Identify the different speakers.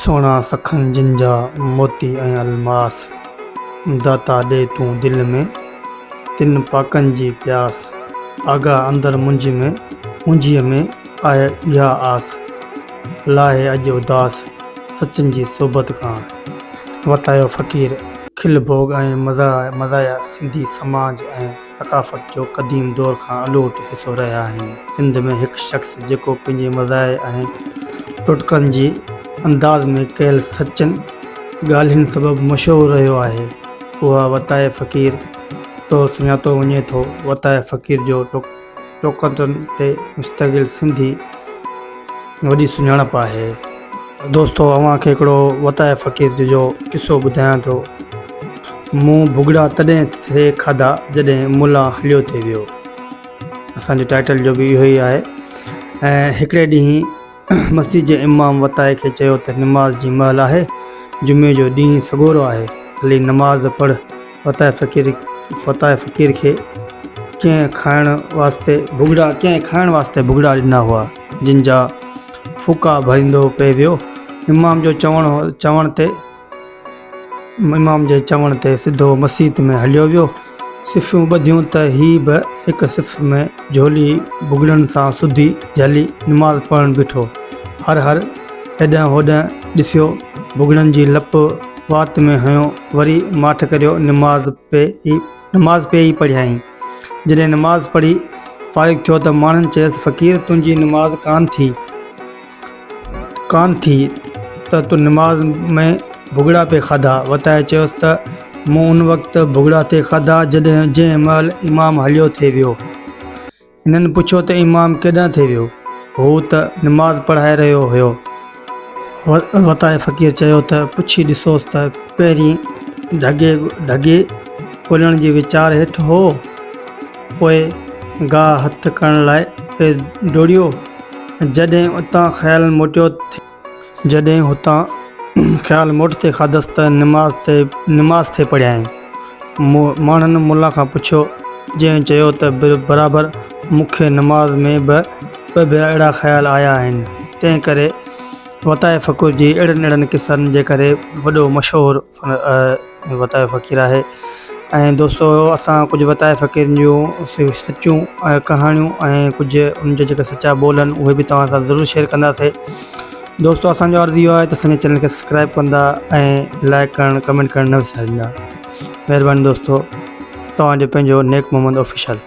Speaker 1: سهڻا سکن جن جا موتي ۽ الماس، داتا ڏي تون دل ۾ تن پاڪن جي پياس، آگاهه اندر منجهه ۾ منجهيء ۾ آهي اها آس، لاهي اڄ اداس سچن جي صحبت کان. وتايو فقير، کل ڀوڳ ۽ مزاحيه سنڌي سماج ۽. ثقافت جو قديم دور کان الوٽ حصو رهيا آهن. سنڌ ۾ هڪ شخص جيڪو پنهنجي مزاح ۽ ٽوٽڪن جي انداز ۾ ڪيل سچن ڳالهين سبب مشهور رهيو آهي، اها وتائي فقير طور سڃاتو وڃي ٿو. وتائي فقير جو ٽوڪٽن تي مشتمل سنڌي وڏي سڃاڻپ آهي. دوستو اوهان کي هڪڙو وتائي فقير جو قصو ٻڌايان ٿو. مون ڀڳڙا تڏهن ٿي کاڌا جڏهن ملان هليو ٿي ويو. اسان جي ٽائيٽل جو به اهو ئي آهي. ۽ هڪڙي ڏينهن مسجد جي امام وتائي کي چيو ته نماز جي مهل آهي، جمعي جو ڏينهن سڳورو آهي، هلي نماز پڙهه. وتائي فقير وتائي فقير کي ڪنهن کائڻ واسطي ڀڳڙا ڪنهن کائڻ واسطي ڀڳڙا ڏنا هئا، جن جا ڦوڪا ڀريندو پئي ويو. امام جو چوڻ چوڻ تي امام جي چوڻ تي سڌو مسيت ۾ هليو ويو. صفون ٻڌيون ته هي به هڪ صف ۾ جهولي ڀڳڙن سان سڌي جهلي نماز پڙهڻ بيٺو. هر هر هيڏانهن هوڏانهن ڏسيو ڀڳڙن جي لپ وات ۾ هنيو وري ماٺ ڪريو نماز پئي ئي نماز پئي ئي پڙهيائين. جڏهن نماز پڙهي فارغ ٿيو ته ماڻهن چيس فقير تنهنجي نماز ڪانه ٿي. ڪانه ٿي ته تو نماز ۾ ڀڳڙا پئي کاڌا. وتائي چيس ته مون ان وقت ڀڳڙا ٿي کاڌا جڏهن جنهن مهل امام هليو ٿي ويو. هنن پڇيو ته امام ڪيڏانهن ٿي ويو؟ هو ته نماز پڙهائي رهيو هيو. وتائي فقير چيو ته پڇي ڏسوس ته پهرين ڍڳي ڍڳي ڳولڻ جي ويچار هيٺ هو، پوء گاهه هٿ ڪرڻ لاء پئي ڊوڙيو. جڏهن اتان خيال موٽيو ٿي. جڏهن هتان خيال موٽ ٿي کاڌس ته نماز تي نماز ٿي پڙهيائين. ماڻهن ملا کان پڇيو، جنهن چيو ته برابر مون کي نماز ۾ به ٻه ڀيرا اهڙا خيال آيا آهن. تنهن ڪري وتائي فقير جي اهڙن اهڙن قصن جي ڪري وڏو مشهور وتايو فقير آهي ۽ دوستو اسان ڪجهه وتايي فقير جون سچيون ڪهاڻيون ۽ ڪجهه ان جا جيڪا سچا ٻول آهن اهي به توهان سان ضرور شيئر ڪنداسي دوستو اسانجو عرض اهو آهي ته اسانجي چينل کي سبسڪرائب ڪندا ۽ لائڪ ڪرڻ ڪمينٽ ڪرڻ نه وساريندا مهرباني دوستو توهان جو پنهنجو نيڪ محمد آفيشل.